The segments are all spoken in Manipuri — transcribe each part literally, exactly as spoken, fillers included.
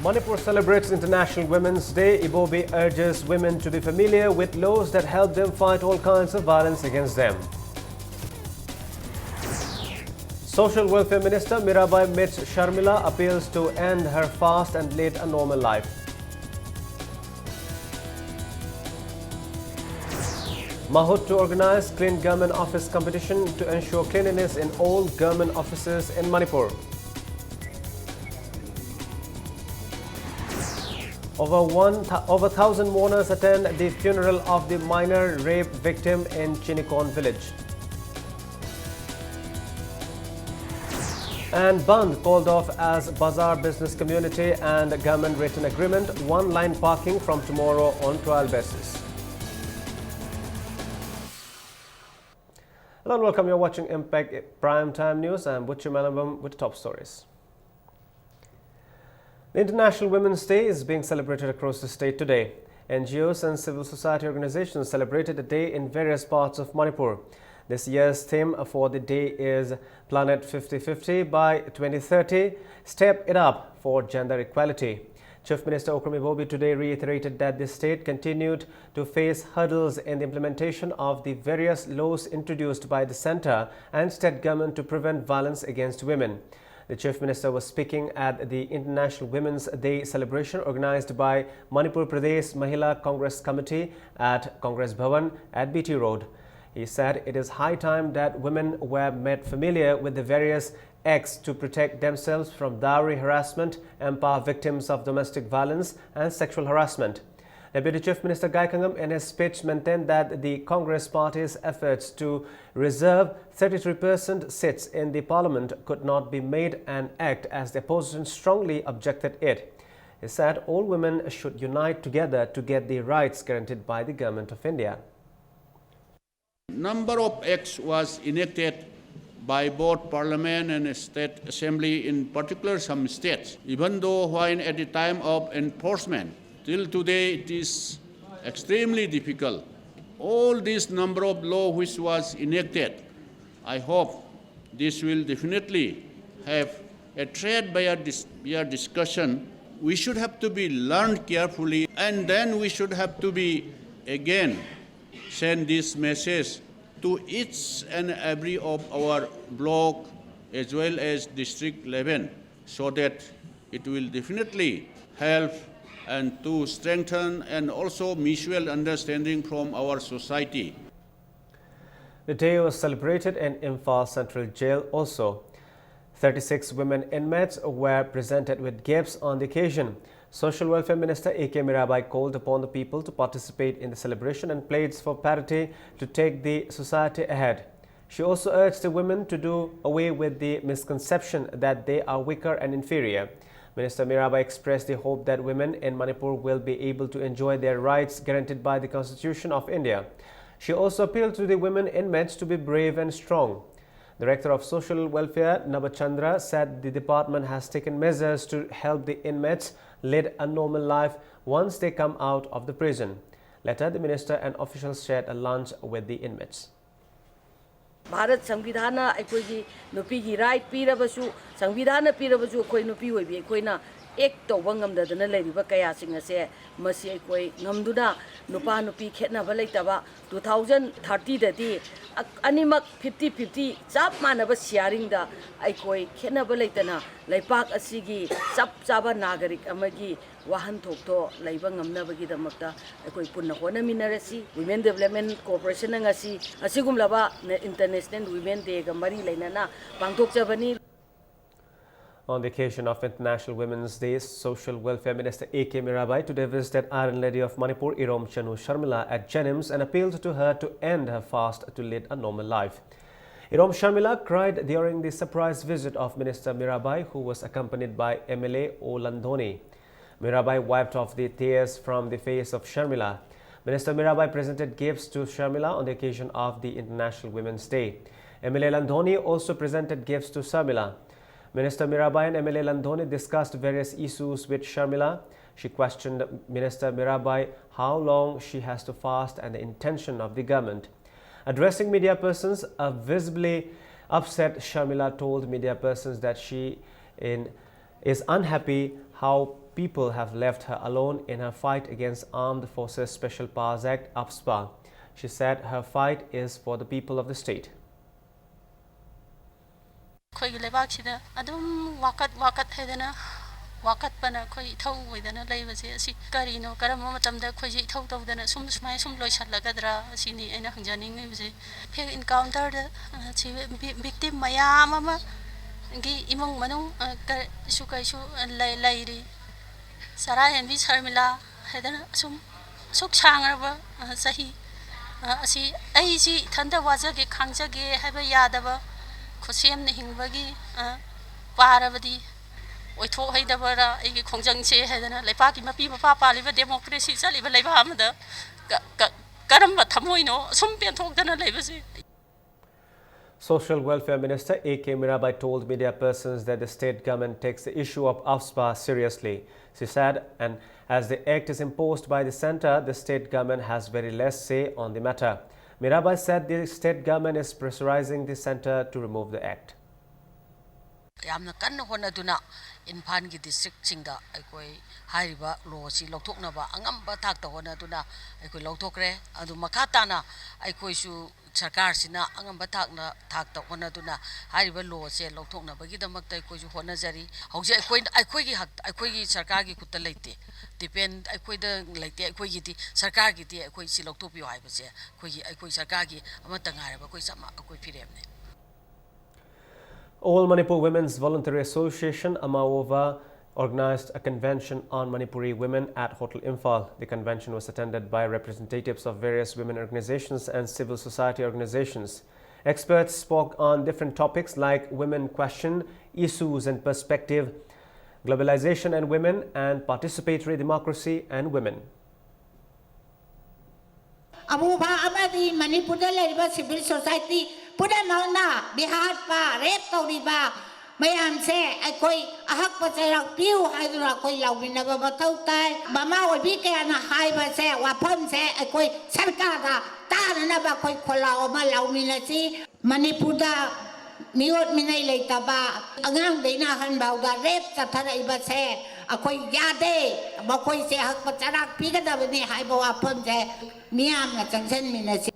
Manipur celebrates International Women's Day. Ibobi urges women to be familiar with laws that help them fight all kinds of violence against them. Social Welfare Minister Mirabai meets Sharmila, appeals to end her fast and lead a normal life. MAHUT to organize Clean Government Office competition to ensure cleanliness in all government offices in Manipur. Over one th-, over thousand mourners attend the funeral of the minor rape victim in Chinikon village. And bandh called off as bazaar business community and government written agreement, one line parking from tomorrow on trial basis. Hello and welcome. You're watching Impact Prime Time News. I'm Buchi Malambam with the top stories. The International Women's Day is being celebrated across the state today. N G Os and civil society organizations celebrated the day in various parts of Manipur. This year's theme for the day is Planet fifty fifty by twenty thirty, Step It Up for Gender Equality. Chief Minister Okram Ibobi today reiterated that the state continued to face hurdles in the implementation of the various laws introduced by the centre and state government to prevent violence against women. The Chief Minister was speaking at the International Women's Day celebration organized by Manipur Pradesh Mahila Congress Committee at Congress Bhavan at B T Road. He said it is high time that women were made familiar with the various acts to protect themselves from dowry harassment, empower victims of domestic violence and sexual harassment. Deputy Chief Minister Gai Khangam, in his speech, maintained that the Congress party's efforts to reserve thirty-three percent seats in the parliament could not be made an act, as the opposition strongly objected it. He said all women should unite together to get the rights guaranteed by the Government of India. Number of acts was enacted by both parliament and state assembly, in particular some states, even though when at the time of enforcement, till today it is extremely difficult. All this number of law which was enacted, I hope this will definitely have a trade by a dis-, by a discussion We should have to be learned carefully, and then we should have to be again send this message to each and every of our block as well as district level, so that it will definitely help and to strengthen and also mutual understanding from our society. The day was celebrated in Imphal Central Jail also. Thirty-six women inmates were presented with gifts on the occasion. Social Welfare Minister A K Mirabai called upon the people to participate in the celebration and pleads for parity to take the society ahead. She also urged the women to do away with the misconception that they are weaker and inferior. Minister Mirabai expressed the hope that women in Manipur will be able to enjoy their rights guaranteed by the Constitution of India. She also appealed to the women inmates to be brave and strong. Director of Social Welfare Nabachandra said the department has taken measures to help the inmates lead a normal life once they come out of the prison. Later, the minister and officials shared a lunch with the inmates. Bharat ꯁꯪꯕꯤꯙꯥꯟꯅ ꯑꯩꯈꯣꯏꯒꯤ ꯅꯨꯄꯤꯒꯤ ꯔꯥꯏꯠ ꯄꯤꯔꯕꯁꯨ, ꯁꯪꯕꯤꯙꯥꯟꯅ ꯄꯤꯔꯕꯁꯨ, ꯑꯩꯈꯣꯏ ꯅꯨꯄꯤ ꯑꯣꯏꯕꯤ ꯑꯩꯈꯣꯏꯅ ꯑꯦꯛ ꯇꯧꯕ ꯉꯝꯗꯗꯅ ꯂꯩꯔꯤꯕ ꯀꯌꯥꯁꯤꯡ ꯑꯁꯦ, ꯃꯁꯤ ꯑꯩꯈꯣꯏ ꯉꯝꯗꯨꯅ ꯅꯨꯄꯥ ꯅꯨꯄꯤ ꯈꯦꯠꯅꯕ ꯂꯩꯇꯕ two thousand thirty ꯗꯗꯤ ꯑꯅꯤꯃꯛ fifty fifty ꯆꯞ ꯃꯥꯟꯅꯕ ꯁꯤꯌꯥꯔꯤꯡꯗ ꯑꯩꯈꯣꯏ ꯈꯦꯠꯅꯕ ꯂꯩꯇꯅ ꯂꯩꯄꯥꯛ ꯑꯁꯤꯒꯤ ꯆꯞ ꯆꯥꯕ ꯅꯥꯒꯔꯤꯛ ꯑꯃꯒꯤ ꯋꯥꯍꯟꯊꯣꯛꯇꯣ ꯂꯩꯕ ꯉꯝꯅꯕꯒꯤꯗꯃꯛꯇ ꯑꯩꯈꯣꯏ ꯄꯨꯟꯅ ꯍꯣꯠꯅꯃꯤꯟꯅꯔꯁꯤ꯫ Women Development Corporation ꯅ ꯉꯁꯤ ꯑꯁꯤꯒꯨꯝꯂꯕ International Women Day ꯒ ꯃꯔꯤ ꯂꯩꯅꯅ ꯄꯥꯡꯊꯣꯛꯆꯕꯅꯤ꯫ On the occasion of International Women's Day, Social Welfare Minister A K Mirabai today visited Iron Lady of Manipur, Irom Chanu Sharmila, at JNIMS and appealed to her to end her fast to lead a normal life. Irom Sharmila cried during the surprise visit of Minister Mirabai, who was accompanied by M L A O Landhoni. Mirabai wiped off the tears from the face of Sharmila. Minister Mirabai presented gifts to Sharmila on the occasion of the International Women's Day. M L A Landhoni also presented gifts to Sharmila. Minister Mirabai and M L A Landhoni discussed various issues with Sharmila. She questioned Minister Mirabai how long she has to fast and the intention of the government. Addressing media persons, a visibly upset Sharmila told media persons that she in is unhappy how people have left her alone in her fight against Armed Forces Special Powers Act, AFSPA. She said her fight is for the people of the state. ꯑꯩꯈꯣꯏꯒꯤ ꯂꯩꯕꯥꯛꯁꯤꯗ ꯑꯗꯨꯝ ꯋꯥꯀꯠ ꯋꯥꯀꯠ ꯍꯥꯏꯗꯅ ꯋꯥꯀꯠꯄꯅ ꯑꯩꯈꯣꯏ ꯏꯊꯧ ꯑꯣꯏꯗꯅ ꯂꯩꯕꯁꯦ, ꯑꯁꯤ ꯀꯔꯤꯅꯣ? ꯀꯔꯝꯕ ꯃꯇꯝꯗ ꯑꯩꯈꯣꯏꯁꯦ ꯏꯊꯧ ꯇꯧꯗꯅ ꯁꯨꯝ ꯁꯨꯃꯥꯏꯅ ꯁꯨꯝ ꯂꯣꯏꯁꯤꯜꯂꯒꯗ꯭ꯔꯥ? ꯑꯁꯤꯅꯤ ꯑꯩꯅ ꯍꯪꯖꯅꯤꯡꯉꯤꯕꯁꯦ꯫ ꯐꯦꯛ ꯏꯟꯀꯥꯎꯟꯇꯔꯗ, ꯑ, ꯁꯤ ꯚꯤ-, ꯚꯤꯛꯇꯤꯝ ꯃꯌꯥꯝ ꯑꯃꯒꯤ ꯏꯃꯨꯡ ꯃꯅꯨꯡ, ꯑ, ꯀ-, ꯏꯁꯨ ꯀꯩꯁꯨ, ꯑ, ꯂꯩ-, ꯂꯩꯔꯤ꯫ ꯆꯔꯥ ꯍꯦꯟꯕꯤ ꯁꯔꯃꯤꯂꯥ ꯍꯥꯏꯗꯅ ꯑꯁꯨꯝ ꯑꯁꯨꯛ ꯁꯥꯡꯉꯕ, ꯑ, ꯆꯍꯤ, ꯑ, ꯑꯁꯤ ꯑꯩꯁꯤ ꯏꯊꯟꯇ ꯋꯥꯖꯒꯦ ꯈꯥꯡꯖꯒꯦ ꯍꯥꯏꯕ ꯌꯥꯗꯕ ꯈꯨꯠꯁꯦꯝꯅ ꯍꯤꯡꯕꯒꯤ, ꯑ, ꯄꯥꯔꯕꯗꯤ ꯑꯣꯏꯊꯣꯛꯍꯩꯗꯕꯔꯥ ꯑꯩꯒꯤ ꯈꯣꯡꯖꯪꯁꯦ ꯍꯥꯏꯗꯅ ꯂꯩꯄꯥꯛꯀꯤ ꯃꯄꯤ ꯃꯄꯥ ꯄꯥꯜꯂꯤꯕ ꯗꯦꯃꯣꯀ꯭ꯔꯦꯁꯤ ꯆꯠꯂꯤꯕ ꯂꯩꯕꯥꯛ ꯑꯃꯗ ꯀ-, ꯀ-, ꯀꯔꯝꯕ ꯊꯃꯣꯏꯅꯣ ꯑꯁꯨꯝ ꯄꯦꯟꯊꯣꯛꯇꯅ ꯂꯩꯕꯁꯦ? Social Welfare Minister A K Mirabai told media persons that the state government takes the issue of AFSPA seriously. She said, and as the act is imposed by the centre, the state government has very less say on the matter. Mirabai said the state government is pressurizing the centre to remove the act. ꯌꯥꯝꯅ ꯀꯟꯅ ꯍꯣꯠꯅꯗꯨꯅ ꯏꯝꯐꯥꯜꯒꯤ ꯗꯤꯁꯇ꯭ꯔꯤꯛꯁꯤꯡꯗ ꯑꯩꯈꯣꯏ ꯍꯥꯏꯔꯤꯕ ꯂꯣ ꯑꯁꯤ ꯂꯧꯊꯣꯛꯅꯕ ꯑꯉꯝꯕ ꯊꯥꯛꯇ ꯍꯣꯠꯅꯗꯨꯅ ꯑꯩꯈꯣꯏ ꯂꯧꯊꯣꯛꯈ꯭ꯔꯦ꯫ ꯑꯗꯨ ꯃꯈꯥ ꯇꯥꯅ ꯑꯩꯈꯣꯏꯁꯨ ꯁꯔꯀꯥꯔꯁꯤꯅ ꯑꯉꯝꯕ ꯊꯥꯛꯅ, ꯊꯥꯛꯇ ꯍꯣꯠꯅꯗꯨꯅ ꯍꯥꯏꯔꯤꯕ ꯂꯣ ꯑꯁꯦ ꯂꯧꯊꯣꯛꯅꯕꯒꯤꯗꯃꯛꯇ ꯑꯩꯈꯣꯏꯁꯨ ꯍꯣꯠꯅꯖꯔꯤ꯫ ꯍꯧꯖꯤꯛ ꯑꯩꯈꯣꯏ, ꯑꯩꯈꯣꯏꯒꯤ ꯍꯛ-, ꯑꯩꯈꯣꯏꯒꯤ ꯁꯔꯀꯥꯔꯒꯤ ꯈꯨꯠꯇ ꯂꯩꯇꯦ, ꯗꯤꯄꯦꯟ ꯑꯩꯈꯣꯏꯗ ꯂꯩꯇꯦ꯫ ꯑꯩꯈꯣꯏꯒꯤꯗꯤ ꯁꯔꯀꯥꯔꯒꯤꯗꯤ ꯑꯩꯈꯣꯏ ꯁꯤ ꯂꯧꯊꯣꯛꯄꯤꯌꯨ ꯍꯥꯏꯕꯁꯦ ꯑꯩꯈꯣꯏꯒꯤ, ꯑꯩꯈꯣꯏ ꯁꯔꯀꯥꯔꯒꯤ ꯑꯃꯠꯇ ꯉꯥꯏꯔꯕ ꯑꯩꯈꯣꯏ ꯆꯞ ꯃꯥ-, ꯑꯩꯈꯣꯏ ꯐꯤꯔꯦꯞꯅꯤ꯫ All Manipur Women's Voluntary Association, AMAWOVA, organized a convention on Manipuri women at Hotel Imphal. The convention was attended by representatives of various women organizations and civil society organizations. Experts spoke on different topics like women question, issues and perspective, globalization and women, and participatory democracy and women. ꯑꯃꯨꯕ ꯑꯃꯗꯤ ꯃꯅꯤꯄꯨꯔꯗ ꯂꯩꯔꯤꯕ civil society ꯄꯨꯝꯅꯃꯛꯅ ꯕꯤꯍꯥꯔꯗ ꯔꯦꯞ ꯇꯧꯔꯤꯕ ꯃꯌꯥꯝꯁꯦ ꯑꯩꯈꯣꯏ ꯑꯍꯛꯄ ꯆꯩꯔꯥꯛ ꯄꯤꯌꯨ ꯍꯥꯏꯗꯨꯅ ꯑꯩꯈꯣꯏ ꯂꯥꯎꯃꯤꯟꯅꯕ ꯃꯊꯧ ꯇꯥꯏ꯫ ꯃꯃꯥ ꯑꯣꯏꯕꯤ ꯀꯌꯥꯅ ꯍꯥꯏꯕꯁꯦ, ꯋꯥꯐꯝꯁꯦ ꯑꯩꯈꯣꯏ ꯁꯔꯀꯥꯔꯗ ꯇꯥꯅꯅꯕ ꯑꯩꯈꯣꯏ ꯈꯣꯜꯂꯥꯎ ꯑꯃ ꯂꯥꯎꯃꯤꯟꯅꯁꯤ꯫ ꯃꯅꯤꯄꯨꯔꯗ ꯃꯤꯑꯣꯠ ꯃꯤꯅꯩ ꯂꯩꯇꯕ, ꯑꯉꯥꯡꯗꯩꯅ ꯑꯍꯟ ꯐꯥꯎꯗ ꯔꯦꯞ ꯆꯠꯊꯔꯛꯏꯕꯁꯦ ꯑꯩꯈꯣꯏ ꯌꯥꯗꯦ꯫ ꯃꯈꯣꯏꯁꯦ ꯍꯛꯄ ꯆꯔꯥꯛ ꯄꯤꯒꯗꯕꯅꯤ ꯍꯥꯏꯕ ꯋꯥꯐꯝꯁꯦ ꯃꯤꯌꯥꯝꯅ ꯆꯪꯁꯤꯟꯃꯤꯟꯅꯁꯤ꯫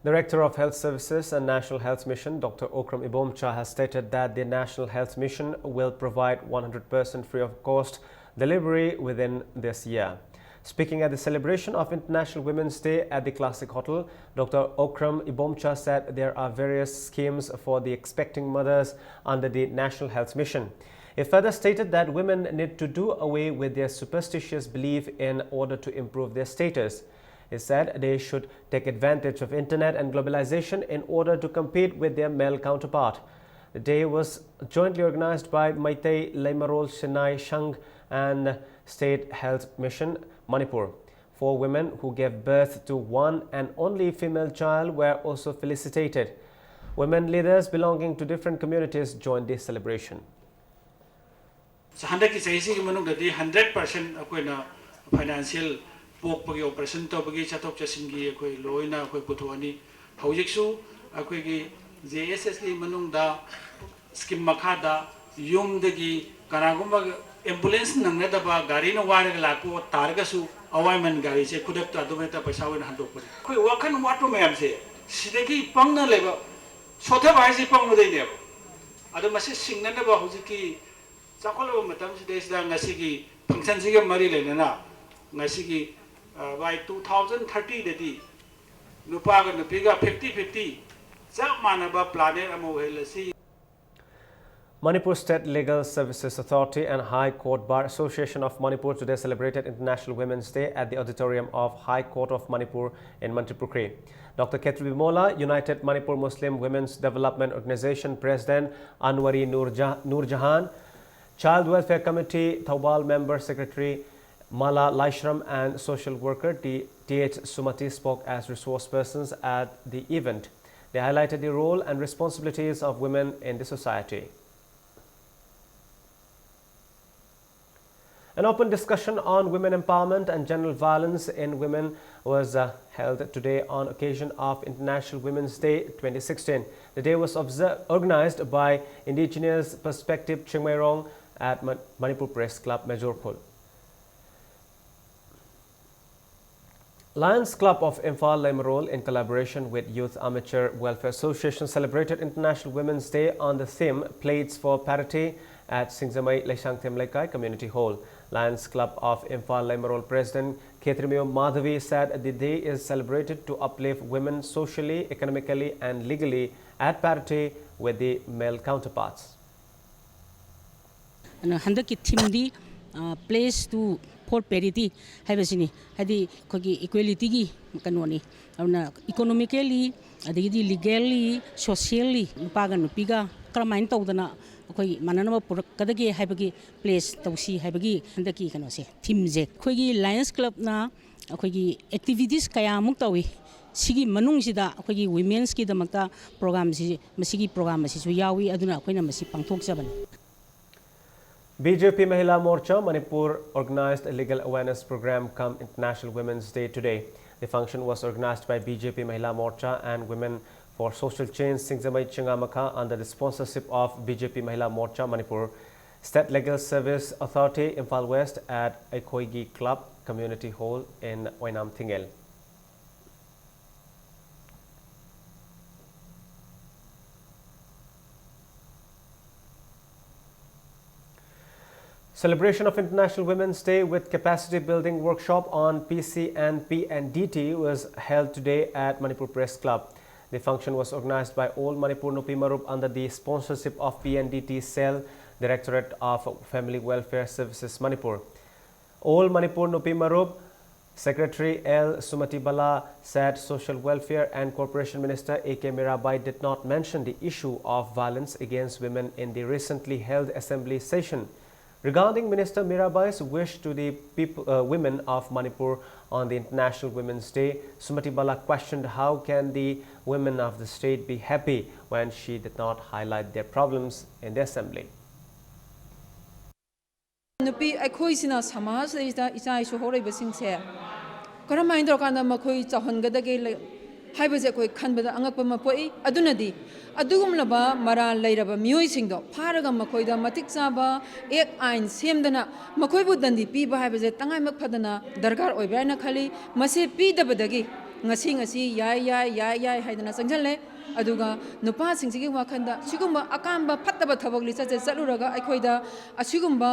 Director of Health Services and National Health Mission, Doctor Okram Ibomcha, has stated that the National Health Mission will provide one hundred percent free of cost delivery within this year. Speaking at the celebration of International Women's Day at the Classic Hotel, Doctor Okram Ibomcha said there are various schemes for the expecting mothers under the National Health Mission. He further stated that women need to do away with their superstitious belief in order to improve their status. He said they should take advantage of internet and globalization in order to compete with their male counterpart. The day was jointly organized by Meitei Leimarol Shinai Shang and State Health Mission, Manipur. Four women who gave birth to one and only female child were also felicitated. Women leaders belonging to different communities joined this celebration. ꯍꯟꯗꯛꯀꯤ ꯆꯍꯤꯁꯤꯒꯤ ꯃꯅꯨꯡꯗꯗꯤ ꯍꯟꯗ꯭ꯔꯦꯠ ꯄꯥꯔꯁꯦꯟ ꯑꯩꯈꯣꯏꯅ ꯐꯥꯏꯅꯥꯟꯁꯤꯌꯦꯜ ꯄꯣꯛꯄꯒꯤ ꯑꯣꯄꯔꯦꯁꯟ ꯇꯧꯕꯒꯤ ꯆꯠꯊꯣꯛ ꯆꯠꯁꯤꯟꯒꯤ ꯑꯩꯈꯣꯏ ꯂꯣꯏꯅ ꯑꯩꯈꯣꯏ ꯄꯨꯊꯣꯛꯑꯅꯤ꯫ ꯍꯧꯖꯤꯛꯁꯨ ꯑꯩꯈꯣꯏꯒꯤ ꯖꯦ ꯑꯦꯁ ꯑꯦꯁ ꯗꯤ ꯃꯅꯨꯡꯗ ꯁ꯭ꯀꯤꯝ ꯃꯈꯥꯗ ꯌꯨꯝꯗꯒꯤ ꯀꯅꯥꯒꯨꯝꯕ ꯑꯦꯝꯕꯨꯂꯦꯟꯁ ꯅꯪꯅꯗꯕ ꯒꯥꯔꯤꯅ ꯋꯥꯏꯔꯒ ꯂꯥꯛꯄ ꯇꯥꯔꯒꯁꯨ ꯑꯋꯥꯏꯃꯟ ꯒꯥꯔꯤꯁꯦ ꯈꯨꯗꯛꯇ ꯑꯗꯨꯝ ꯍꯦꯛꯇ ꯄꯩꯁꯥ ꯑꯣꯏꯅ ꯍꯟꯗꯣꯛꯄꯅꯤ꯫ ꯑꯩꯈꯣꯏ ꯋꯥꯈꯜ ꯋꯥꯠꯄ ꯃꯌꯥꯝꯁꯦ ꯁꯤꯗꯒꯤ ꯄꯪꯅ ꯂꯩꯕ ꯁꯣꯊꯕ ꯍꯥꯏꯁꯦ ꯄꯪꯕꯗꯩꯅꯦꯕ꯫ ꯑꯗꯣ ꯃꯁꯤ ꯁꯤꯡꯅꯅꯕ ꯍꯧꯖꯤꯛꯀꯤ ꯆꯥꯎꯈꯠꯂꯕ ꯃꯇꯝꯁꯤꯗꯩꯁꯤꯗ ꯉꯁꯤꯒꯤ ꯐꯪꯁꯟꯁꯤꯒ ꯃꯔꯤ ꯂꯩꯅꯅ ꯉꯁꯤꯒꯤ by two thousand thirty ꯗꯗꯤ ꯅꯨꯄꯥꯒ ꯅꯨꯄꯤꯒ fifty fifty ꯆꯞ ꯃꯥꯟꯅꯕ ꯄ꯭ꯂꯥꯅꯦꯠ ꯑꯃ ꯑꯣꯏꯍꯜꯂꯁꯤ꯫ Manipur State Legal Services Authority and High Court Bar Association of Manipur today celebrated International Women's Day at the auditorium of High Court of Manipur in Mantripukhri. Doctor Khetri Bimola, United Manipur Muslim Women's Development Organization President Anwari Nur Jah- Nur Jahan, Child Welfare Committee Thoubal Member Secretary Mala Laishram and social worker T- Th Sumati spoke as resource persons at the event. They highlighted the role and responsibilities of women in the society. An open discussion on women empowerment and general violence in women was uh, held today on occasion of International Women's Day twenty sixteen. The day was observed, organized by Indigenous Perspective Chingmeirong at Ma- Manipur Press Club, Majorphul. Lions Club of Imphal Leimarol, in collaboration with Youth Amateur Welfare Association, celebrated International Women's Day on the theme Plates for Parity at Singjamei Leishangthem Leikai Community Hall. Lions Club of Imphal Leimarol President Khetrimiyo Madhavi said the day is celebrated to uplift women socially, economically, and legally at parity with the male counterparts. ꯑꯗꯨꯅ ꯍꯟꯗꯛꯀꯤ ꯊꯤꯝꯗꯤ Place to for Parity ꯍꯥꯏꯕꯁꯤꯅꯤ꯫ ꯍꯥꯏꯗꯤ ꯑꯩꯈꯣꯏꯒꯤ ꯏꯀ꯭ꯋꯦꯂꯤꯇꯤꯒꯤ ꯀꯩꯅꯣꯅꯤ꯫ ꯑꯗꯨꯅ ꯏꯀꯣꯅꯣꯃꯤꯀꯦꯜꯂꯤ, ꯑꯗꯒꯤꯗꯤ ꯂꯤꯒꯦꯜꯂꯤ, ꯁꯣꯁꯤꯌꯦꯜꯂꯤ, ꯅꯨꯄꯥꯒ ꯅꯨꯄꯤꯒ ꯀꯔꯝꯍꯥꯏꯅ ꯇꯧꯗꯅ ꯑꯩꯈꯣꯏ ꯃꯥꯟꯅꯅꯕ ꯄꯨꯔꯛꯀꯗꯒꯦ ꯍꯥꯏꯕꯒꯤ ꯄ꯭ꯂꯦꯁ ꯇꯧꯁꯤ ꯍꯥꯏꯕꯒꯤ ꯍꯟꯗꯛꯀꯤ ꯀꯩꯅꯣꯁꯦ, ꯊꯤꯝꯁꯦ꯫ ꯑꯩꯈꯣꯏꯒꯤ ꯂꯥꯌꯟꯁ ꯀ꯭ꯂꯕꯅ ꯑꯩꯈꯣꯏꯒꯤ ꯑꯦꯛꯇꯤꯚꯤꯇꯤꯁ ꯀꯌꯥꯃꯨꯛ ꯇꯧꯏ꯫ ꯁꯤꯒꯤ ꯃꯅꯨꯡꯁꯤꯗ ꯑꯩꯈꯣꯏꯒꯤ ꯋꯤꯃꯦꯟꯁꯀꯤꯗꯃꯛꯇ ꯄ꯭ꯔꯣꯒ꯭ꯔꯥꯝꯁꯤ, ꯃꯁꯤꯒꯤ ꯄ꯭ꯔꯣꯒ꯭ꯔꯥꯝ ꯑꯁꯤꯁꯨ ꯌꯥꯎꯏ꯫ ꯑꯗꯨꯅ ꯑꯩꯈꯣꯏꯅ ꯃꯁꯤ ꯄꯥꯡꯊꯣꯛꯆꯕꯅꯤ꯫ B J P Mahila Morcha Manipur organized a legal awareness program cum International Women's Day today. The function was organized by B J P Mahila Morcha and Women for Social Change Singjamei Chingamakha under the sponsorship of B J P Mahila Morcha Manipur, State Legal Service Authority, Imphal West at Eikhoigi Club Community Hall in Oinam Thingel. Celebration of International Women's Day with capacity building workshop on P C and P and D T was held today at Manipur Press Club. The function was organized by All Manipur Nupi Marup under the sponsorship of P and D T Cell, Directorate of Family Welfare Services Manipur. All Manipur Nupi Marup Secretary L Sumati Bala said Social Welfare and Cooperation Minister A K Mirabai did not mention the issue of violence against women in the recently held assembly session. Regarding Minister Mirabai's wish to the people, uh, women of Manipur on the International Women's Day, Sumati Bala questioned how can the women of the state be happy when she did not highlight their problems in the assembly. ꯅꯨꯄꯤ ꯑꯩꯈꯣꯏꯁꯤꯅ ꯁꯃꯥꯖꯁꯤꯗꯩꯁꯤꯗ ꯏꯆꯥ ꯏꯁꯨ ꯍꯧꯔꯛꯏꯕꯁꯤꯡꯁꯦ ꯀꯔꯝꯍꯥꯏꯅ ꯇꯧꯔꯀꯥꯟꯗ ꯃꯈꯣꯏ ꯆꯥꯎꯍꯟꯒꯗꯒꯦ ꯂꯩ-, ꯍꯥꯏꯕꯁꯦ ꯑꯩꯈꯣꯏ ꯈꯟꯕꯗ ꯑꯉꯛꯄ ꯑꯃ ꯄꯣꯛꯏ꯫ ꯑꯗꯨꯅꯗꯤ ꯑꯗꯨꯒꯨꯝꯂꯕ ꯃꯔꯥꯜ ꯂꯩꯔꯕ ꯃꯤꯑꯣꯏꯁꯤꯡꯗꯣ ꯐꯥꯔꯒ ꯃꯈꯣꯏꯗ ꯃꯇꯤꯛ ꯆꯥꯕ ꯑꯦꯛ ꯑꯥꯏꯟ ꯁꯦꯝꯗꯅ ꯃꯈꯣꯏꯕꯨ ꯗꯟꯗꯤ ꯄꯤꯕ ꯍꯥꯏꯕꯁꯦ ꯇꯉꯥꯏꯃꯛ ꯐꯗꯅ ꯗꯔꯀꯥꯔ ꯑꯣꯏꯕ꯭ꯔꯥ ꯍꯥꯏꯅ ꯈꯜꯂꯤ꯫ ꯃꯁꯤ ꯄꯤꯗꯕꯗꯒꯤ ꯉꯁꯤ ꯉꯁꯤ ꯌꯥꯏ ꯌꯥꯏ ꯌꯥꯏ ꯌꯥꯏ ꯍꯥꯏꯗꯅ ꯆꯪꯁꯤꯜꯂꯦ꯫ ꯑꯗꯨꯒ ꯅꯨꯄꯥꯁꯤꯡꯁꯤꯒꯤ ꯋꯥꯈꯜꯗ ꯁꯤꯒꯨꯝꯕ ꯑꯀꯥꯝꯕ ꯐꯠꯇꯕ ꯊꯕꯛ ꯂꯤꯆꯠꯁꯦ ꯆꯠꯂꯨꯔꯒ ꯑꯩꯈꯣꯏꯗ ꯑꯁꯤꯒꯨꯝꯕ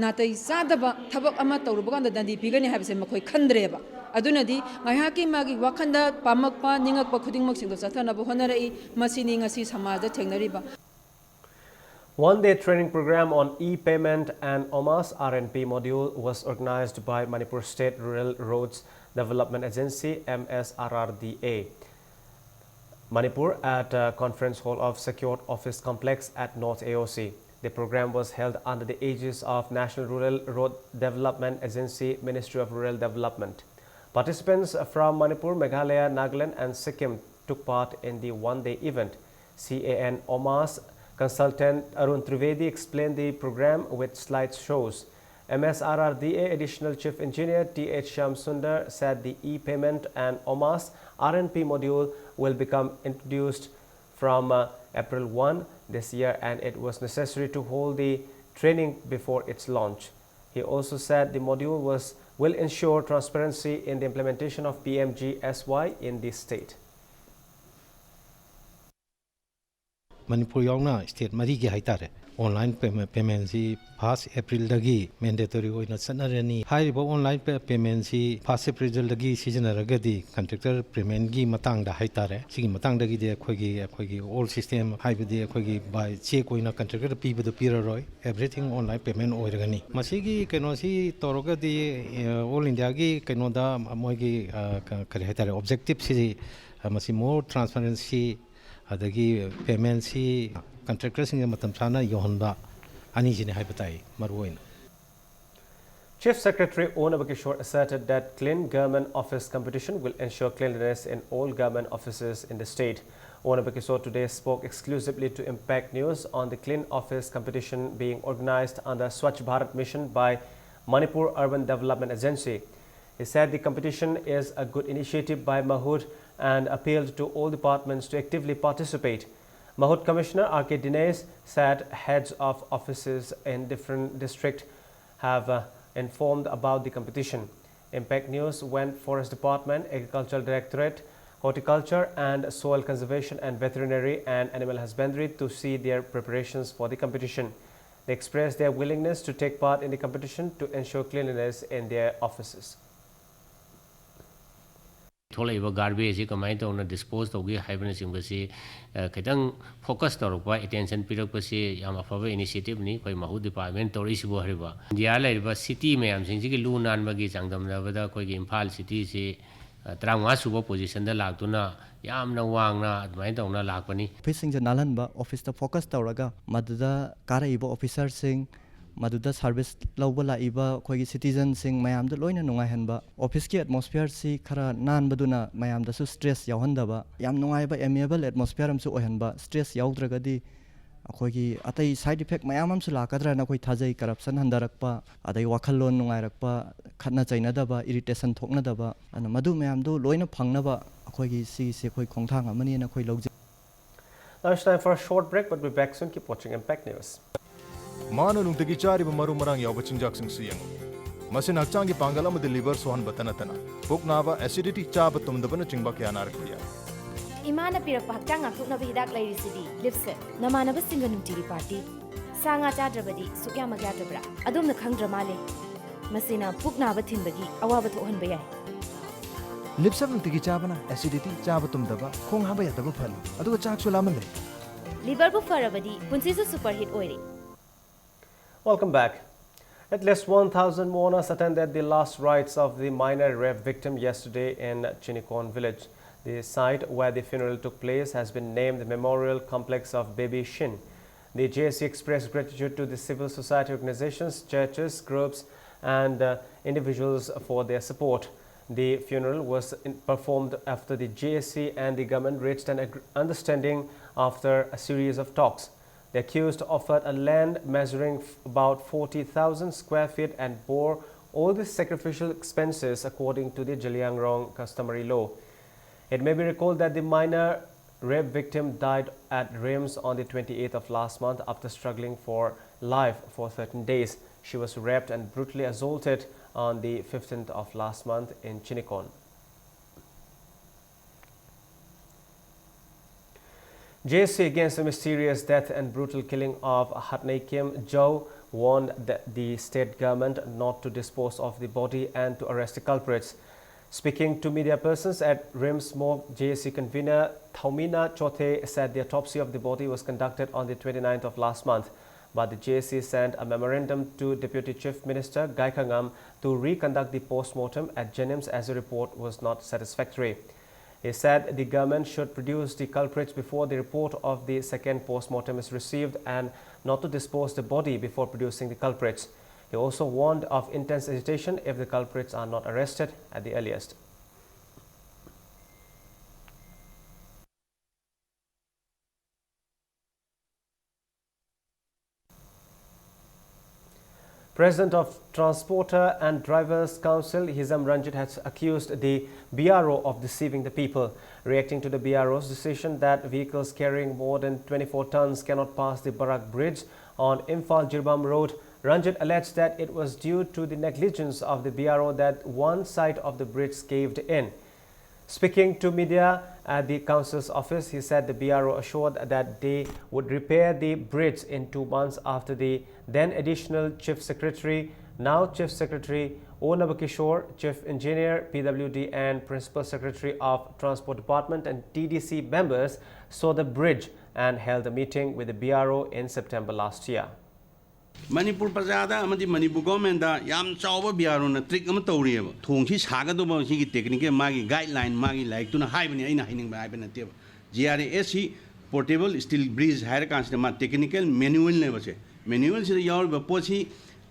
ꯅꯥꯇꯩ ꯆꯥꯗꯕ ꯊꯕꯛ ꯑꯃ ꯇꯧꯔꯨꯕ ꯀꯥꯟꯗ ꯗꯟꯗꯤ ꯄꯤꯒꯅꯤ ꯍꯥꯏꯕꯁꯦ ꯃꯈꯣꯏ ꯈꯟꯗ꯭ꯔꯦꯕ꯫ ꯑꯗꯨꯅꯗꯤ ꯉꯥꯏꯍꯥꯛꯀꯤ ꯃꯥꯒꯤ ꯋꯥꯈꯜꯗ ꯄꯥꯝꯃꯛꯄ ꯅꯤꯡꯉꯛꯄ ꯈꯨꯗꯤꯡꯃꯛꯁꯤꯡꯗꯣ ꯆꯠꯊꯅꯕ ꯍꯣꯠꯅꯔꯛꯏ꯫ ꯃꯁꯤꯅꯤ ꯉꯁꯤ ꯁꯃꯥꯖꯗ ꯊꯦꯡꯅꯔꯤꯕ꯫ One-day training program on e-payment and OMAS R and P module was organized by Manipur State Rural Roads Development Agency, M S R R D A, Manipur at a conference hall of Secured Office Complex at North A O C. The program was held under the aegis of National Rural Road Development Agency, Ministry of Rural Development. Participants from Manipur, Meghalaya, Nagaland and Sikkim took part in the one-day event. C A N OMAS consultant Arun Trivedi explained the program with slide shows. M S R R D A Additional Chief Engineer T H Shyam Sundar said the e-payment and OMAS R and P module will become introduced from uh, April one this year, and it was necessary to hold the training before its launch. He also said the module was, will ensure transparency in the implementation of P M G S Y in the state. Manipur ꯌꯥꯎꯅ ꯁ꯭ꯇꯦꯠ ꯃꯔꯤꯒꯤ ꯍꯥꯏꯇꯥꯔꯦ, ꯑꯣꯟꯂꯥꯏꯟ ꯄꯦꯃꯦꯟ, ꯄꯦꯃꯦꯟꯁꯤ ꯐꯥꯔꯁ ꯑꯦꯄ꯭ꯔꯤꯜꯗꯒꯤ ꯃꯦꯟꯗꯦꯇꯣꯔꯤ ꯑꯣꯏꯅ ꯆꯠꯅꯔꯅꯤ꯫ ꯍꯥꯏꯔꯤꯕ ꯑꯣꯟꯂꯥꯏꯟ ꯄꯦ-, ꯄꯦꯃꯦꯟꯁꯤ ꯐꯥꯔꯁ ꯑꯦꯄ꯭ꯔꯤꯜꯗꯒꯤ ꯁꯤꯖꯤꯟꯅꯔꯒꯗꯤ ꯀꯟꯇ꯭ꯔꯦꯛꯇꯔ ꯄꯦꯃꯦꯟꯒꯤ ꯃꯇꯥꯡꯗ ꯍꯥꯏꯇꯥꯔꯦ, ꯁꯤꯒꯤ ꯃꯇꯥꯡꯗꯒꯤꯗꯤ ꯑꯩꯈꯣꯏꯒꯤ, ꯑꯩꯈꯣꯏꯒꯤ ꯑꯣꯜ ꯁꯤꯁꯇꯦꯝ, ꯍꯥꯏꯕꯗꯤ ꯑꯩꯈꯣꯏꯒꯤ ꯕꯥꯏ ꯆꯦꯛ ꯑꯣꯏꯅ ꯀꯟꯇ꯭ꯔꯦꯛꯇꯔꯗ ꯄꯤꯕꯗꯨ ꯄꯤꯔꯔꯣꯏ, ꯑꯦꯚ꯭ꯔꯤꯊꯤꯡ ꯑꯣꯟꯂꯥꯏꯟ ꯄꯦꯃꯦꯟ ꯑꯣꯏꯔꯒꯅꯤ꯫ ꯃꯁꯤꯒꯤ ꯀꯩꯅꯣꯁꯤ ꯇꯧꯔꯒꯗꯤ, ꯑ, ꯑꯣꯜ ꯏꯟꯗꯤꯌꯥꯒꯤ ꯀꯩꯅꯣꯗ ꯃꯣꯏꯒꯤ, ꯑ, ꯀ-, ꯀꯔꯤ ꯍꯥꯏꯇꯥꯔꯦ, ꯑꯣꯕꯖꯦꯛꯇꯤꯞꯁꯤ, ꯑ, ꯃꯁꯤ ꯃꯣꯔ ꯇ꯭ꯔꯥꯟꯁꯄꯔꯦꯟꯁꯤ ꯑꯗꯒꯤ ꯄꯦꯃꯦꯟꯁꯤ ꯀꯟꯇ꯭ꯔꯦꯛꯇꯔꯁꯤꯡꯗ ꯃꯇꯝ ꯆꯥꯅ ꯌꯧꯍꯟꯕ, ꯑꯅꯤꯁꯤꯅꯤ ꯍꯥꯏꯕ ꯇꯥꯏ ꯃꯔꯨꯑꯣꯏꯅ꯫ Chief Secretary O Nabakishore asserted that Clean Government Office competition will ensure cleanliness in all government offices in the state. Pon Abakesho today spoke exclusively to Impact News on the Clean Office competition being organized under Swachh Bharat Mission by Manipur Urban Development Agency. He said the competition is a good initiative by MAHUD and appealed to all departments to actively participate. MAHUD Commissioner R K Dinesh said heads of offices in different districts have uh, informed about the competition. Impact News went Forest Department, Agricultural Directorate, Horticulture and Soil Conservation and Veterinary and Animal Husbandry to see their preparations for the competition. They expressed their willingness to take part in the competition to ensure cleanliness in their offices. ꯊꯣꯛꯂꯛꯏꯕ ꯒꯥꯔꯕꯦꯖꯁꯤ ꯀꯃꯥꯏꯅ ꯇꯧꯅ ꯗꯤꯁꯄꯣꯖ ꯇꯧꯒꯦ ꯍꯥꯏꯕꯅꯆꯤꯡꯕꯁꯤ ꯈꯤꯇꯪ ꯐꯣꯀꯁ ꯇꯧꯔꯛꯄ, ꯑꯦꯇꯦꯟꯁꯟ ꯄꯤꯔꯛꯄꯁꯤ ꯌꯥꯝ ꯑꯐꯕ ꯏꯅꯤꯁꯤꯌꯦꯇꯤꯚꯅꯤ ꯑꯩꯈꯣꯏ ꯃꯥꯍꯨ ꯗꯤꯄꯥꯔꯠꯃꯦꯟ ꯇꯧꯔꯛꯏꯁꯤꯕꯨ ꯍꯥꯏꯔꯤꯕ꯫ ꯏꯟꯗꯤꯌꯥ ꯂꯩꯔꯤꯕ ꯁꯤꯇꯤ ꯃꯌꯥꯝꯁꯤꯡꯁꯤꯒꯤ ꯂꯨ ꯅꯥꯟꯕꯒꯤ ꯆꯥꯡꯗꯝꯅꯕꯗ ꯑꯩꯈꯣꯏꯒꯤ ꯏꯝꯐꯥꯜ ꯁꯤꯇꯤꯁꯤ ꯇꯔꯥꯃꯉꯥ ꯁꯨꯕ ꯄꯣꯖꯤꯁꯟꯗ ꯂꯥꯛꯇꯨꯅ ꯌꯥꯝꯅ ꯋꯥꯡꯅ ꯑꯗꯨꯃꯥꯏꯅ ꯇꯧꯅ ꯂꯥꯛꯄꯅꯤ꯫ ꯑꯣꯐꯤꯁꯁꯤꯡꯁꯦ ꯅꯥꯜꯍꯟꯕ, ꯑꯣꯐꯤꯁꯇ ꯐꯣꯀꯁ ꯇꯧꯔꯒ ꯃꯗꯨꯗ ꯀꯥꯔꯛꯏꯕ ꯑꯣꯐꯤꯁꯔꯁꯤꯡ, ꯃꯗꯨꯗ ꯁꯥꯔꯚꯤꯁ ꯂꯧꯕ ꯂꯥꯛꯏꯕ ꯑꯩꯈꯣꯏꯒꯤ ꯁꯤꯇꯤꯖꯟꯁꯤꯡ ꯃꯌꯥꯝꯗ ꯂꯣꯏꯅ ꯅꯨꯡꯉꯥꯏꯍꯟꯕ, ꯑꯣꯐꯤꯁꯀꯤ ꯑꯦꯠꯃꯣꯁꯐꯤꯌꯔꯁꯤ ꯈꯔ ꯅꯥꯟꯕꯗꯨꯅ ꯃꯌꯥꯝꯗꯁꯨ ꯁ꯭ꯇ꯭ꯔꯦꯁ ꯌꯥꯎꯍꯟꯗꯕ, ꯌꯥꯝ ꯅꯨꯡꯉꯥꯏꯕ ꯑꯦꯃꯤꯑꯦꯕꯜ ꯑꯦꯠꯃꯣꯁꯐꯤꯌꯔ ꯑꯃꯁꯨ ꯑꯣꯏꯍꯟꯕ꯫ ꯁ꯭ꯇ꯭ꯔꯦꯁ ꯌꯥꯎꯗ꯭ꯔꯒꯗꯤ ꯑꯩꯈꯣꯏꯒꯤ ꯑꯇꯩ ꯁꯥꯏꯠ ꯏꯐꯦꯛ ꯃꯌꯥꯝ ꯑꯃꯁꯨ ꯂꯥꯛꯀꯗ꯭ꯔꯥꯅ ꯑꯩꯈꯣꯏ ꯊꯥꯖꯩ꯫ ꯀꯔꯞꯁꯟ ꯍꯟꯊꯔꯛꯄ, ꯑꯗꯩ ꯋꯥꯈꯜꯂꯣꯟ ꯅꯨꯡꯉꯥꯏꯔꯛꯄ, ꯈꯠꯅ ꯆꯩꯅꯗꯕ, ꯏꯔꯤꯇꯦꯁꯟ ꯊꯣꯛꯅꯗꯕ, ꯑꯗꯨꯅ ꯃꯗꯨ ꯃꯌꯥꯝꯗꯨ ꯂꯣꯏꯅ ꯐꯪꯅꯕ ꯑꯩꯈꯣꯏꯒꯤ ꯁꯤꯒꯤꯁꯦ ꯑꯩꯈꯣꯏ ꯈꯣꯡꯊꯥꯡ ꯑꯃꯅꯤꯅ ꯑꯩꯈꯣꯏ ꯂꯧꯖꯩ꯫ Now it's time for a short break, but we'll be back soon. Keep watching Impact News. ꯃꯥꯅ ꯅꯨꯡꯇꯤꯒꯤ ꯆꯥꯔꯤꯕ ꯃꯔꯨ ꯃꯔꯥꯡ ꯌꯥꯎꯕ ꯆꯤꯟꯖꯥꯛꯁꯤꯡꯁꯨ ꯌꯦꯡꯉꯨ꯫ ꯃꯁꯤꯅ ꯍꯛꯆꯥꯡꯒꯤ ꯄꯥꯡꯒꯜ ꯑꯃꯗꯤ ꯂꯤꯚꯔ ꯁꯣꯛꯍꯟꯕꯇ ꯅꯠꯇꯅ ꯄꯨꯛ ꯅꯥꯕ, ꯑꯦꯁꯤꯗꯤꯇꯤ, ꯆꯥꯕ ꯇꯨꯝꯗꯕꯅꯆꯤꯡꯕ ꯀꯌꯥ ꯅꯥꯔꯛꯄ ꯌꯥꯏ꯫ ꯏꯃꯥꯅ ꯄꯤꯔꯛꯄ ꯍꯛꯆꯥꯡ ꯉꯥꯛꯊꯣꯛꯅꯕ ꯍꯤꯗꯥꯛ ꯂꯩꯔꯤꯁꯤꯗꯤ ꯂꯤꯞꯁꯦ꯫ ꯅꯃꯥꯟꯅꯕꯁꯤꯡꯒ ꯅꯨꯡꯇꯤꯒꯤ ꯄꯥꯔꯇꯤ꯫ ꯁꯥ ꯉꯥ ꯆꯥꯗ꯭ꯔꯕꯗꯤ ꯁꯨꯛꯌꯥꯃꯛ ꯌꯥꯗ꯭ꯔꯕ꯭ꯔꯥ? ꯑꯗꯣꯝꯅ ꯈꯪꯗ꯭ꯔ ꯃꯥꯜꯂꯦ꯫ ꯃꯁꯤꯅ ꯄꯨꯛ ꯅꯥꯕ ꯊꯤꯟꯕꯒꯤ ꯑꯋꯥꯕ ꯊꯣꯛꯍꯟꯕ ꯌꯥꯏ꯫ ꯂꯤꯞꯁꯞ ꯅꯨꯡꯇꯤꯒꯤ ꯆꯥꯕꯅ ꯑꯦꯁꯤꯗꯤꯇꯤ, ꯆꯥꯕ ꯇꯨꯝꯗꯕ, ꯈꯣꯡ ꯍꯥꯝꯕ ꯌꯥꯗꯕ ꯐꯍꯜꯂꯤ, ꯑꯗꯨꯒ ꯆꯥꯛꯁꯨ ꯂꯥꯝꯍꯜꯂꯦ꯫ ꯂꯤꯚꯔꯕꯨ ꯐꯔꯕꯗꯤ ꯄꯨꯟꯁꯤꯁꯨ ꯁꯨꯄꯔ ꯍꯤꯠ ꯑꯣꯏꯔꯦ꯫ Welcome back. At least one thousand mourners attended the last rites of the minor rape victim yesterday in Chinikon village. The site where the funeral took place has been named the Memorial Complex of Baby Shin. The J A C expressed gratitude to the civil society organizations, churches, groups, and uh, individuals for their support. The funeral was in- performed after the J A C and the government reached an ag- understanding after a series of talks. The accused offered a land measuring f- about forty thousand square feet and bore all the sacrificial expenses according to the Zeliangrong customary law. It may be recalled that the minor rape victim died at RIMS on the twenty-eighth of last month after struggling for life for thirteen days. She was raped and brutally assaulted on the fifteenth of last month in Chinikhon. J A C against the mysterious death and brutal killing of Hatneikim Zhou warned the, the state government not to dispose of the body and to arrest the culprits. Speaking to media persons at RIMS morgue, J A C convener Thaumina Chothe said the autopsy of the body was conducted on the twenty-ninth of last month, but the J A C sent a memorandum to Deputy Chief Minister Gai Khangam to reconduct the post-mortem at JNIMS as the report was not satisfactory. He said the government should produce the culprits before the report of the second post-mortem is received and not to dispose the body before producing the culprits. He also warned of intense agitation if the culprits are not arrested at the earliest. President of Transporter and Drivers Council, Hizam Ranjit, has accused the B R O of deceiving the people. Reacting to the B R O's decision that vehicles carrying more than twenty-four tons cannot pass the Barak Bridge on Imphal Jiribam Road, Ranjit alleged that it was due to the negligence of the B R O that one side of the bridge caved in. Speaking to media at the council's office, he said the B R O assured that they would repair the bridge in two months after the then Additional Chief Secretary, now Chief Secretary O Nabakishore, Chief Engineer, P W D, and Principal Secretary of Transport Department and T D C members saw the bridge and held a meeting with the B R O in September last year. Manipur ꯄ꯭ꯔꯖꯥꯗ ꯑꯃꯗꯤ ꯃꯅꯤꯄꯨꯔ ꯒꯣꯔꯃꯦꯟꯗ ꯌꯥꯝ ꯆꯥꯎꯕ ꯕꯤ ꯑꯥꯔ ꯑꯣꯅ ꯇ꯭ꯔꯤꯛ ꯑꯃ ꯇꯧꯔꯤꯑꯕ꯫ ꯊꯣꯡꯁꯤ ꯁꯥꯒꯗꯧꯕ ꯁꯤꯒꯤ ꯇꯦꯛꯅꯤꯀꯦꯜ ꯃꯥꯒꯤ ꯒꯥꯏꯗꯂꯥꯏꯟ, ꯃꯥꯒꯤ ꯂꯥꯏꯔꯤꯛꯇꯨꯅ ꯍꯥꯏꯕꯅꯤ, ꯑꯩꯅ ꯍꯥꯏꯅꯤꯡꯕ ꯍꯥꯏꯕ ꯅꯠꯇꯦꯕ꯫ G R A S C portable steel bridge ꯍꯥꯏꯔꯀꯥꯟꯁꯤꯗ ꯃꯥ ꯇꯦꯛꯅꯤꯀꯦꯜ ꯃꯦꯅꯨꯋꯦꯜꯅꯦꯕ ꯁꯦ꯫ ꯃꯦꯅꯨꯋꯦꯜꯁꯤꯗ ꯌꯥꯎꯔꯤꯕ ꯄꯣꯠꯁꯤ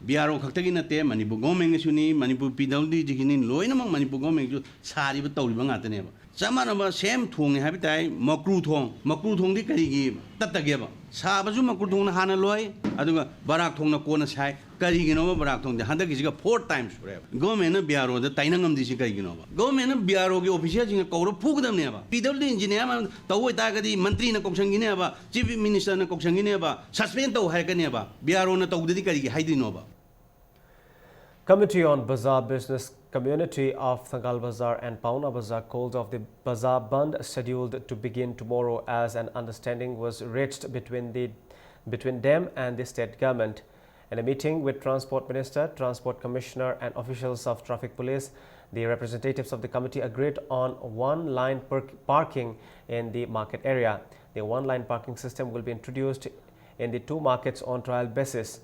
ꯕꯤ ꯑꯥꯔ ꯑꯣ ꯈꯛꯇꯒꯤ ꯅꯠꯇꯦ, ꯃꯅꯤꯄꯨꯔ ꯒꯣꯔꯃꯦꯟꯒꯤꯁꯨꯅꯤ, ꯃꯅꯤꯄꯨꯔ ꯄꯤ ꯗꯕ꯭ꯂꯤꯎ ꯗꯤꯒꯤꯅꯤ, ꯂꯣꯏꯅꯃꯛ ꯃꯅꯤꯄꯨꯔ ꯒꯣꯔꯃꯦꯟꯒꯤꯁꯨ ꯁꯥꯔꯤꯕ ꯇꯧꯔꯤꯕ ꯉꯥꯛꯇꯅꯦꯕ꯫ ꯆꯞ ꯃꯥꯟꯅꯕ ꯁꯦꯝ ꯊꯣꯡꯉꯦ ꯍꯥꯏꯕ ꯇꯥꯏ, ꯃꯀ꯭ꯔꯨ ꯊꯣꯡ꯫ ꯃꯀ꯭ꯔꯨ ꯊꯣꯡꯗꯤ ꯀꯔꯤꯒꯤ ꯇꯠꯇꯒꯦꯕ? ꯁꯥꯕꯁꯨ ꯃꯀ꯭ꯔꯨ ꯊꯣꯡꯅ ꯍꯥꯟꯅ ꯂꯣꯏ, ꯑꯗꯨꯒ ꯕꯔꯥꯛ ꯊꯣꯡꯅ ꯀꯣꯟꯅ ꯁꯥꯏ꯫ ꯀꯔꯤꯒꯤꯅꯣꯕ ꯕꯔꯥꯛ ꯊꯣꯡꯗꯤ? ꯍꯟꯗꯛꯀꯤꯁꯤꯒ ꯐꯣꯔ ꯇꯥꯏꯝ ꯁꯨꯔꯦꯕ꯫ ꯒꯣꯔꯃꯦꯟꯅ ꯕꯤ ꯑꯥꯔ ꯑꯣꯗ ꯇꯥꯏꯅ ꯉꯝꯗ꯭ꯔꯤꯁꯤ ꯀꯔꯤꯒꯤꯅꯣꯕ? ꯒꯣꯔꯃꯦꯟꯅ ꯕꯤ ꯑꯥꯔ ꯑꯣꯒꯤ ꯑꯣꯐꯤꯁꯤꯌꯦꯜꯁꯤꯡꯅ ꯀꯧꯔ ꯐꯨꯒꯗꯕꯅꯦꯕ꯫ ꯄꯤ ꯗꯕ꯭ꯂꯤꯎ ꯗꯤ ꯏꯟꯖꯤꯅꯤꯌꯥꯔ ꯑꯃ ꯇꯧ ꯑꯣꯏꯇꯥꯔꯒꯗꯤ ꯃꯟꯇ꯭ꯔꯤꯅ ꯀꯧꯁꯟꯈꯤꯅꯦꯕ, ꯆꯤꯐ ꯃꯤꯅꯤꯁꯇꯔꯅ ꯀꯧꯁꯟꯈꯤꯅꯦꯕ, ꯁꯁꯄꯦꯟ ꯇꯧ ꯍꯥꯏꯔꯛꯀꯅꯦꯕ꯫ ꯕꯤ ꯑꯥꯔ ꯑꯣꯅ ꯇꯧꯗꯗꯤ ꯀꯔꯤꯒꯤ ꯍꯥꯏꯗꯣꯏꯅꯣꯕ? Committee on Bazaar Business Community of Thangal Bazar and Paona Bazar called off the Bazaar Bandh scheduled to begin tomorrow as an understanding was reached between, the, between them and the state government. In a meeting with Transport Minister, Transport Commissioner and officials of Traffic Police, the representatives of the committee agreed on one-line parking in the market area. The one-line parking system will be introduced in the two markets on trial basis.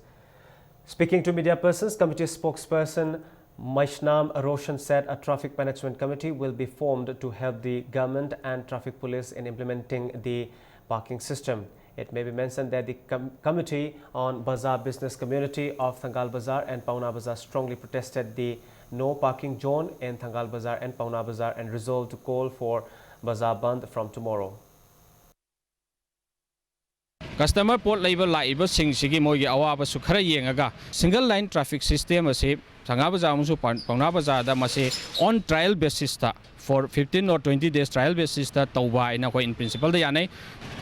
Speaking to media persons, committee spokesperson Maishnam Roshan said a traffic management committee will be formed to help the government and traffic police in implementing the parking system. It may be mentioned that the com- committee on Bazaar Business Community of Thangal Bazar and Paona Bazar strongly protested the no parking zone in Thangal Bazar and Paona Bazar and resolved to call for Bazaar Bandh from tomorrow. Customer ꯄꯣꯠ ꯂꯩꯕ ꯂꯥꯛꯏꯕꯁꯤꯡꯁꯤꯒꯤ ꯃꯣꯏꯒꯤ ꯑꯋꯥꯕꯁꯨ ꯈꯔ ꯌꯦꯡꯉꯒ ꯁꯤꯡꯒꯜ ꯂꯥꯏꯟ ꯇ꯭ꯔꯥꯐꯤꯛ ꯁꯤꯁꯇꯦꯝ ꯑꯁꯤ ꯊꯪꯒꯥ ꯕꯖꯥꯔ ꯑꯃꯁꯨꯡ ꯄꯥꯎ- ꯄꯥꯎꯅꯥ ꯕꯖꯥꯔꯗ ꯃꯁꯤ on trial basis ꯇ for fifteen or twenty days trial basis ꯇ ꯇꯧꯕ ꯍꯥꯏꯅ ꯑꯩꯈꯣꯏ in principle ꯗ ꯌꯥꯅꯩ꯫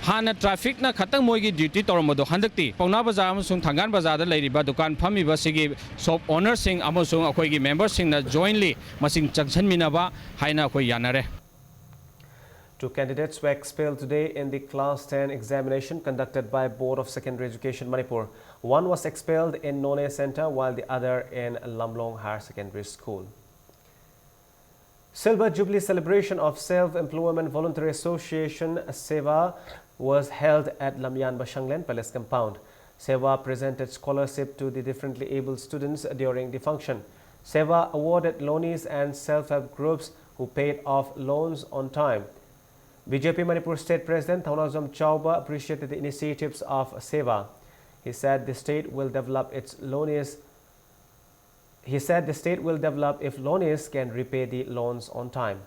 ꯍꯥꯟꯅ ꯇ꯭ꯔꯥꯐꯤꯛꯅ ꯈꯛꯇꯪ ꯃꯣꯏꯒꯤ ꯗ꯭ꯌꯨꯇꯤ ꯇꯧꯔꯝꯕꯗꯣ ꯍꯟꯗꯛꯇꯤ ꯄꯥꯎꯅꯥ ꯕꯖꯥꯔ ꯑꯃꯁꯨꯡ ꯊꯪꯒꯥꯜ ꯕꯖꯥꯔꯗ ꯂꯩꯔꯤꯕ ꯗꯨꯀꯥꯟ ꯐꯝꯃꯤꯕꯁꯤꯒꯤ ꯁꯣꯞ ꯑꯣꯅꯔꯁꯤꯡ ꯑꯃꯁꯨꯡ ꯑꯩꯈꯣꯏꯒꯤ ꯃꯦꯝꯕꯔꯁꯤꯡꯅ ꯖꯣꯏꯟꯂꯤ ꯃꯁꯤꯡ ꯆꯪꯁꯤꯟꯃꯤꯟꯅꯕ ꯍꯥꯏꯅ ꯑꯩꯈꯣꯏ ꯌꯥꯅꯔꯦ꯫ Two candidates were expelled today in the Class ten examination conducted by Board of Secondary Education Manipur. One was expelled in Noney Center while the other in Lamlong Higher Secondary School. Silver Jubilee celebration of Self-Employment Voluntary Association SEVA was held at Lamyanba Shanglen Palace compound. SEVA presented scholarship to the differently abled students during the function. SEVA awarded loanees and self-help groups who paid off loans on time. B J P Manipur State President Thaunajom Chauba appreciated the initiatives of SEVA. He said the state will develop its loanees. He said the state will develop if loanees can repay the loans on time.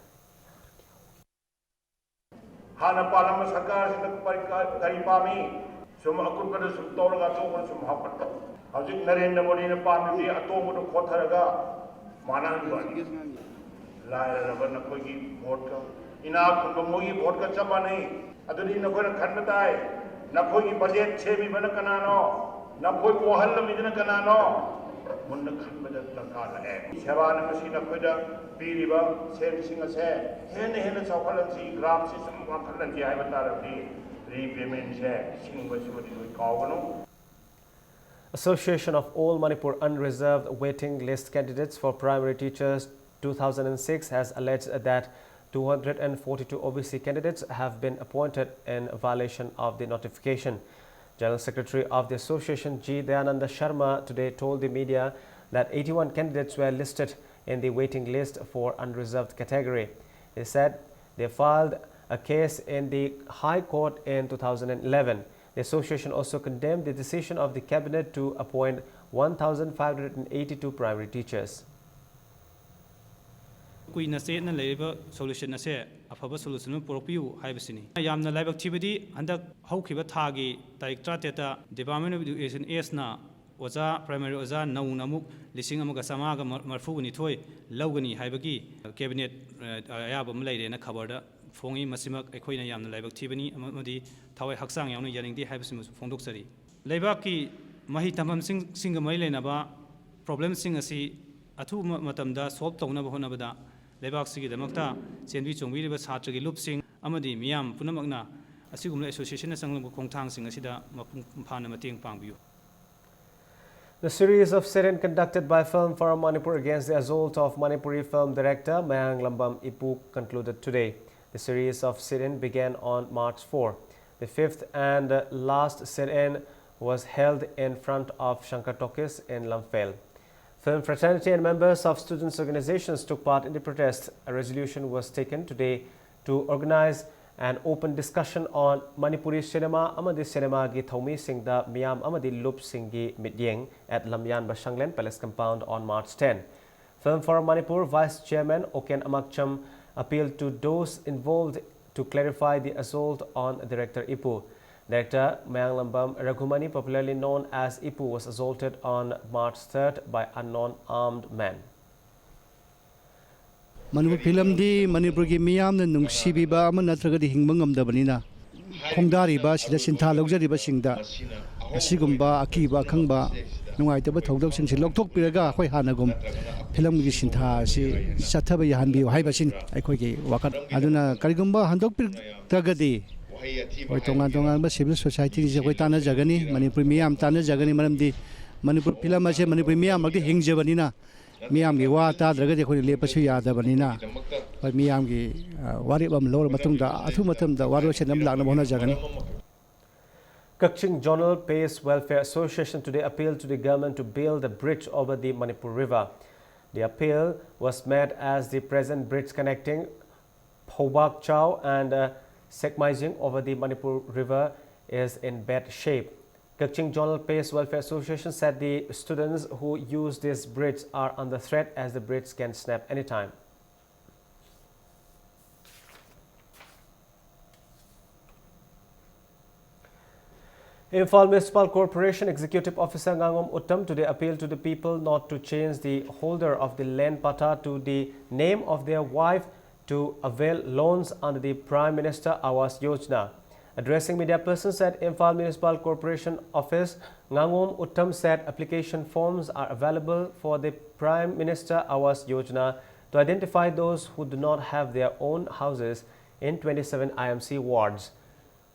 ꯍꯥꯟꯅ ꯄꯥꯜꯂꯝꯕ ꯁꯔꯀꯥꯔꯁꯤꯅ ꯀꯔꯤ ꯀꯔꯤ ꯄꯥꯝꯃꯤ? ꯁꯨꯝ ꯑꯀꯨꯠꯄꯗ ꯁꯨꯝ ꯇꯧꯔꯒ ꯑꯇꯣꯡꯕꯗ ꯁꯨꯝ ꯍꯥꯞꯀꯠꯄ꯫ ꯍꯧꯖꯤꯛ ꯅꯔꯦꯟꯗ꯭ꯔ ꯃꯣꯗꯤꯅ ꯄꯥꯝꯃꯤꯕꯗꯤ ꯑꯇꯣꯡꯕꯗꯨ ꯈꯣꯠꯊꯔꯒ ꯃꯥꯟꯅꯍꯟꯕ꯫ ꯂꯥꯏꯔꯔꯕ ꯅꯈꯣꯏꯒꯤ ꯚꯣꯠꯀ ꯏꯅꯥꯛ ꯈꯨꯟꯕ ꯃꯣꯏꯒꯤ ꯚꯣꯠꯀ ꯆꯞ ꯃꯥꯟꯅꯩ꯫ ꯑꯗꯨꯗꯤ ꯅꯈꯣꯏꯅ ꯈꯟꯕ ꯇꯥꯏ, ꯅꯈꯣꯏꯒꯤ ꯕꯖꯦꯠ ꯁꯦꯝꯃꯤꯕꯅ ꯀꯅꯥꯅꯣ? ꯅꯈꯣꯏꯕꯨ ꯋꯥꯍꯜꯂꯝꯃꯤꯗꯨꯅ ꯀꯅꯥꯅꯣ? ꯃꯨꯟꯅ ꯈꯟꯕꯗ ꯗꯔꯀꯥꯔ ꯂꯥꯛꯑꯦ꯫ ꯁꯦꯕꯥꯅ ꯉꯁꯤ ꯅꯈꯣꯏꯗ ꯄꯤꯔꯤꯕ ꯁꯦꯜꯁꯤꯡ ꯑꯁꯦ ꯍꯦꯟꯅ ꯍꯦꯟꯅ ꯆꯥꯎꯈꯠꯍꯟꯁꯤ, ꯒ꯭ꯔꯥꯐꯁꯤ ꯁꯨꯝ ꯋꯥꯡꯈꯠꯍꯟꯁꯤ ꯍꯥꯏꯕ ꯇꯥꯔꯕꯗꯤ ꯔꯤꯄꯦꯃꯦꯟꯁꯦ ꯁꯤꯡꯕꯁꯤꯃꯗꯤ ꯅꯣꯏ ꯀꯥꯎꯒꯅꯨ꯫ Association of All Manipur Unreserved Waiting List Candidates for Primary Teachers two thousand and six has alleged that two hundred forty-two O B C candidates have been appointed in violation of the notification. General Secretary of the association G Dayananda Sharma today told the media that eighty-one candidates were listed in the waiting list for unreserved category. He said they filed a case in the High Court in two thousand eleven. The association also condemned the decision of the cabinet to appoint one thousand five hundred eighty-two primary teachers. ꯀꯨꯏꯅ ꯆꯦꯠꯅ ꯂꯩꯔꯤꯕ ꯁꯣꯂꯨꯁꯟ ꯑꯁꯦ ꯑꯐꯕ ꯁꯣꯂꯨꯁꯟ ꯑꯃ ꯄꯨꯔꯛꯄꯤꯌꯨ ꯍꯥꯏꯕꯁꯤꯅꯤ꯫ ꯌꯥꯝꯅ ꯂꯥꯏꯕꯛ ꯊꯤꯕꯗꯤ ꯍꯟꯗꯛ ꯍꯧꯈꯤꯕ ꯊꯥꯒꯤ ꯇꯥꯔꯤꯛ ꯇꯔꯥꯇꯔꯦꯠꯇ Department of Education ꯑꯦꯁꯅ ꯑꯣꯖꯥ, ꯄ꯭ꯔꯥꯏꯃꯥꯔꯤ ꯑꯣꯖꯥ ꯅꯧꯅ ꯑꯃꯨꯛ ꯂꯤꯁꯤꯡ ꯑꯃꯒ ꯆꯥꯝꯃꯉꯥꯒ ꯃꯔꯐꯨꯒ ꯅꯤꯊꯣꯏ ꯂꯧꯒꯅꯤ ꯍꯥꯏꯕꯒꯤ ꯀꯦꯕꯤꯅꯦꯠ ꯑꯌꯥꯕ ꯑꯃ ꯂꯩꯔꯦꯅ ꯈꯕꯔꯗ ꯐꯣꯡꯉꯤ꯫ ꯃꯁꯤꯃꯛ ꯑꯩꯈꯣꯏꯅ ꯌꯥꯝꯅ ꯂꯥꯏꯕꯛ ꯊꯤꯕꯅꯤ ꯑꯃꯗꯤ ꯊꯋꯥꯏ ꯍꯛꯆꯥꯡ ꯌꯥꯎꯅ ꯌꯥꯅꯤꯡꯗꯦ ꯍꯥꯏꯕꯁꯤꯃꯁꯨ ꯐꯣꯡꯗꯣꯛꯆꯔꯤ꯫ ꯂꯩꯕꯥꯛꯀꯤ ꯃꯍꯩ ꯇꯝꯐꯝꯁꯤꯡꯒ ꯃꯔꯤ ꯂꯩꯅꯕ ꯄ꯭ꯔꯣꯕ꯭ꯂꯦꯝꯁꯤꯡ ꯑꯁꯤ ꯑꯊꯨꯕ ꯃꯇꯝꯗ ꯁꯣꯜꯕ ꯇꯧꯅꯕ ꯍꯣꯠꯅꯕꯗ ꯂꯩꯕꯥꯛꯁꯤꯒꯤꯗꯃꯛꯇ ꯆꯦꯟꯕꯤ ꯆꯣꯡꯕꯤꯔꯤꯕ ꯁꯥꯇ꯭ꯔꯒꯤ ꯂꯨꯞꯁꯤꯡ ꯑꯃꯗꯤ ꯃꯤꯌꯥꯝ ꯄꯨꯝꯅꯃꯛꯅ ꯑꯁꯤꯒꯨꯝꯕ ꯑꯦꯁꯣꯁꯤꯌꯦꯁꯟꯅ ꯆꯪꯂꯛꯄ ꯈꯣꯡꯊꯥꯡꯁꯤꯡ ꯑꯁꯤꯗ ꯃꯄꯨꯡ ꯐꯥꯅ ꯃꯇꯦꯡ ꯄꯥꯡꯕꯤꯌꯨ꯫ The series of sit-in conducted by Film Forum Manipur against the assault of Manipuri film director Mayanglambam Ipu concluded today. The series of sit-in began on March four. The fifth and last sit-in was held in front of Shankar Talkies in Lamphel. Film fraternity and members of students' organizations took part in the protest. A resolution was taken today to organize An open discussion on Manipuri cinema ꯑꯃꯗꯤ ꯁꯤꯅꯦꯃꯥꯒꯤ ꯊꯧꯃꯤꯁꯤꯡꯗ ꯃꯤꯌꯥꯝ ꯑꯃꯗꯤ ꯂꯨꯞꯁꯤꯡꯒꯤ ꯃꯤꯠꯌꯦꯡ at ꯂꯝꯌꯥꯟꯕ ꯁꯪꯂꯦꯟ Palace Compound on March ten. Film for Manipur Vice Chairman Oken Amakcham appealed to those involved to clarify the assault on director Ipu. Director Mayanglambam Raghumani, popularly known as Ipu, was assaulted on March third by unknown armed men. Manipur ꯐꯤꯂꯝꯗꯤ ꯃꯅꯤꯄꯨꯔꯒꯤ ꯃꯤꯌꯥꯝꯅ ꯅꯨꯡꯁꯤꯕꯤꯕ ꯑꯃ ꯅꯠꯇ꯭ꯔꯒꯗꯤ ꯍꯤꯡꯕ ꯉꯝꯗꯕꯅꯤꯅ, ꯈꯣꯡꯗꯥꯔꯤꯕ ꯁꯤꯗ ꯁꯤꯟꯊꯥ ꯂꯧꯖꯔꯤꯕꯁꯤꯡꯗ ꯑꯁꯤꯒꯨꯝꯕ ꯑꯀꯤꯕ ꯑꯈꯪꯕ ꯅꯨꯡꯉꯥꯏꯇꯕ ꯊꯧꯗꯣꯛꯁꯤꯡꯁꯤ ꯂꯧꯊꯣꯛꯄꯤꯔꯒ ꯑꯩꯈꯣꯏ ꯍꯥꯟꯅꯒꯨꯝ ꯐꯤꯂꯝꯒꯤ ꯁꯤꯟꯊꯥ ꯑꯁꯤ ꯆꯠꯊꯕ ꯌꯥꯍꯟꯕꯤꯌꯨ ꯍꯥꯏꯕꯁꯤꯅꯤ ꯑꯩꯈꯣꯏꯒꯤ ꯋꯥꯈꯜ꯫ ꯑꯗꯨꯅ ꯀꯔꯤꯒꯨꯝꯕ ꯍꯟꯗꯣꯛꯄꯤꯔꯛꯇ꯭ꯔꯒꯗꯤ ꯑꯩꯈꯣꯏ ꯇꯣꯉꯥꯟ ꯇꯣꯉꯥꯟꯕ civil societyꯁꯤꯡꯁꯦ ꯑꯩꯈꯣꯏ ꯇꯥꯟꯅꯖꯒꯅꯤ, ꯃꯅꯤꯄꯨꯔ ꯃꯤꯌꯥꯝ ꯇꯥꯟꯅꯖꯒꯅꯤ꯫ ꯃꯔꯝꯗꯤ ꯃꯅꯤꯄꯨꯔ ꯐꯤꯂꯝ ꯑꯁꯦ ꯃꯅꯤꯄꯨꯔ ꯃꯤꯌꯥꯝꯃꯛꯇ ꯍꯤꯡꯖꯕꯅꯤꯅ, ꯃꯤꯌꯥꯝꯒꯤ ꯋꯥ ꯇꯥꯗ꯭ꯔꯒꯗꯤ ꯑꯩꯈꯣꯏꯅ ꯂꯦꯞꯄꯁꯨ ꯌꯥꯗꯕꯅꯤꯅ, ꯑꯩꯈꯣꯏ ꯃꯤꯌꯥꯝꯒꯤ, ꯑ, ꯋꯥꯔꯦꯞ ꯑꯃ ꯂꯧꯔ ꯃꯇꯨꯡꯗ ꯑꯊꯨꯕ ꯃꯇꯝꯗ ꯋꯥꯔꯣꯏꯁꯤꯟ ꯑꯃ ꯂꯥꯛꯅꯕ ꯍꯣꯠꯅꯖꯒꯅꯤ꯫ Kakching Zonal Peace Welfare Association today appealed to the government to build a bridge over the Manipur River. The appeal was made as the present bridge connecting Phobak Chao and uh, Sekmaijing over the Manipur River is in bad shape. Kakching Zonal Peace Welfare Association said the students who use this bridge are under threat as the bridge can snap anytime. Imphal Municipal Corporation Executive Officer Ngangom Uttam today appealed to the people not to change the holder of the land patta to the name of their wife to avail loans under the Prime Minister Awas Yojana. Addressing media persons at Imphal Municipal Corporation office, Ngangom Uttam said application forms are available for the Prime Minister Awas Yojana to identify those who do not have their own houses in twenty-seven I M C wards.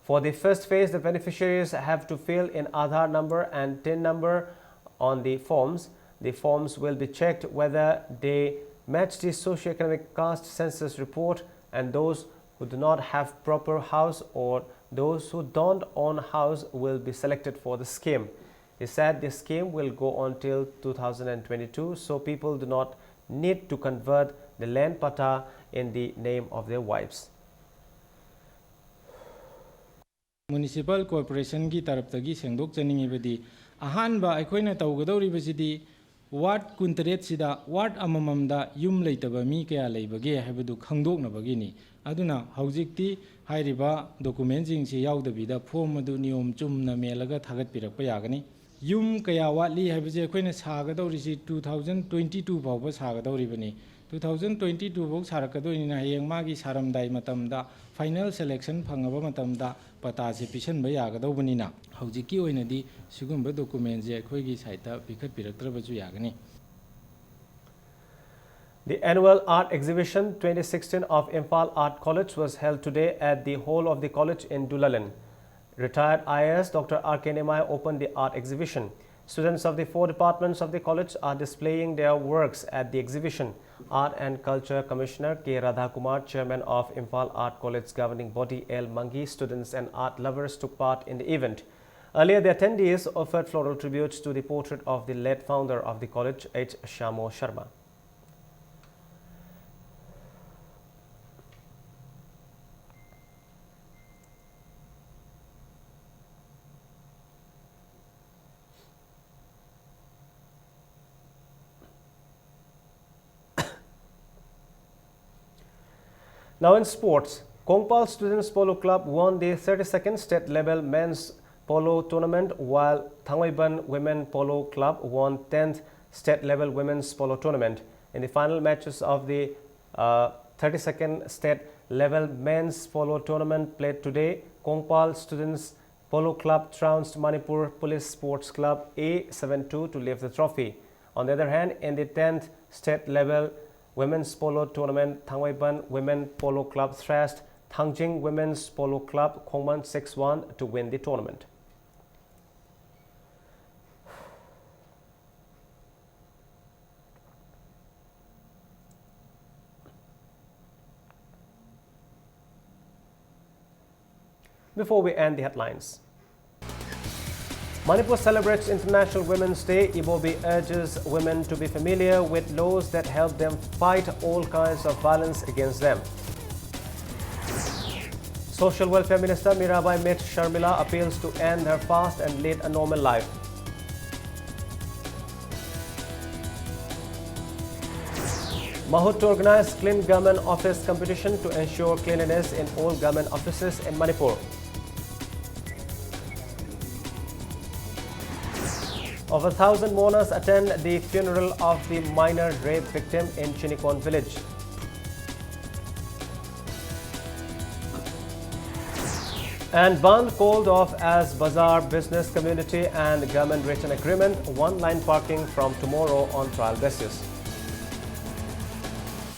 For the first phase, the beneficiaries have to fill in Aadhaar number and TIN number on the forms. The forms will be checked whether they match the socio-economic caste census report, and those who do not have proper house or those who don't own house will be selected for the scheme. He said the scheme will go on till two thousand twenty-two, so people do not need to convert the land patta in the name of their wives. Municipal ꯀꯣꯔꯄꯣꯔꯦꯁꯟꯒꯤ ꯇꯔꯞꯇꯒꯤ ꯁꯦꯡꯗꯣꯛꯆꯅꯤꯡꯉꯤꯕꯗꯤ, ꯑꯍꯥꯟꯕ ꯑꯩꯈꯣꯏꯅ ꯇꯧꯒꯗꯧꯔꯤꯕꯁꯤꯗꯤ ꯋꯥꯔꯗ ꯀꯨꯟꯇꯔꯦꯠꯁꯤꯗ ꯋꯥꯔꯗ ꯑꯃꯃꯝꯗ ꯌꯨꯝ ꯂꯩꯇꯕ ꯃꯤ ꯀꯌꯥ ꯂꯩꯕꯒꯦ ꯍꯥꯏꯕꯗꯨ ꯈꯪꯗꯣꯛꯅꯕꯒꯤꯅꯤ꯫ ꯑꯗꯨꯅ ꯍꯧꯖꯤꯛꯇꯤ ꯍꯥꯏꯔꯤꯕ ꯗꯣꯀꯨꯃꯦꯟꯁꯤꯡꯁꯤ ꯌꯥꯎꯗꯕꯤꯗ ꯐꯣꯔꯝ ꯑꯗꯨ ꯅꯤꯌꯣꯝ ꯆꯨꯝꯅ ꯃꯦꯜꯂꯒ ꯊꯥꯒꯠꯄꯤꯔꯛꯄ ꯌꯥꯒꯅꯤ꯫ ꯌꯨꯝ ꯀꯌꯥ ꯋꯥꯠꯂꯤ ꯍꯥꯏꯕꯁꯦ ꯑꯩꯈꯣꯏꯅ ꯁꯥꯒꯗꯧꯔꯤꯁꯤ two thousand twenty two ꯐꯥꯎꯕ ꯁꯥꯒꯗꯧꯔꯤꯕꯅꯤ꯫ Two thousand twenty two ꯐꯥꯎ ꯁꯥꯔꯛꯀꯗꯣꯏꯅꯤꯅ ꯍꯌꯦꯡ ꯃꯥꯒꯤ ꯁꯥꯔꯝꯗꯥꯏ ꯃꯇꯝꯗ, ꯐꯥꯏꯅꯦꯜ ꯁꯦꯂꯦꯛꯁꯟ ꯐꯪꯉꯕ ꯃꯇꯝꯗ ꯄꯇꯥꯁꯦ ꯄꯤꯁꯟꯕ ꯌꯥꯒꯗꯧꯕꯅꯤꯅ, ꯍꯧꯖꯤꯛꯀꯤ ꯑꯣꯏꯅꯗꯤ ꯁꯤꯒꯨꯝꯕ ꯗꯣꯀꯨꯃꯦꯟꯁꯦ ꯑꯩꯈꯣꯏꯒꯤ ꯁꯥꯏꯠꯇ ꯄꯤꯈꯠꯄꯤꯔꯛꯇ꯭ꯔꯕꯁꯨ ꯌꯥꯒꯅꯤ꯫ The annual art exhibition twenty sixteen of Imphal Art College was held today at the hall of the college in Dulaland. Retired I A S Doctor R K Nimai opened the art exhibition. Students of the four departments of the college are displaying their works at the exhibition. Art and Culture Commissioner K Radhakumar, Chairman of Imphal Art College Governing Body L Mangi, students and art lovers took part in the event. Earlier, the attendees offered floral tributes to the portrait of the late founder of the college, H Shyamo Sharma. Now in sports, Kongpal Students Polo Club won the thirty-second state level men's polo tournament, while Thangmeiban Women Polo Club won tenth state level women's polo tournament. In the final matches of the uh, thirty-second state level men's polo tournament played today, Kongpal Students Polo Club trounced Manipur Police Sports Club A seven two to lift the trophy. On the other hand, in the tenth state level women's polo tournament, Thangmeiban Women Polo Club thrashed Thangjing Women's Polo Club Khongman six one to win the tournament. Before we end the headlines, Manipur celebrates International Women's Day. Ibobi urges women to be familiar with laws that help them fight all kinds of violence against them. Social Welfare Minister Mirabai Mith Sharmila appeals to end her fast and lead a normal life. MAHUT to organize Clean Government Office competition to ensure cleanliness in all government offices in Manipur. Over thousand mourners attend the funeral of the minor rape victim in Chinikon village. And bandh called off as Bazar business community and government reach an agreement, one line parking from tomorrow on trial basis.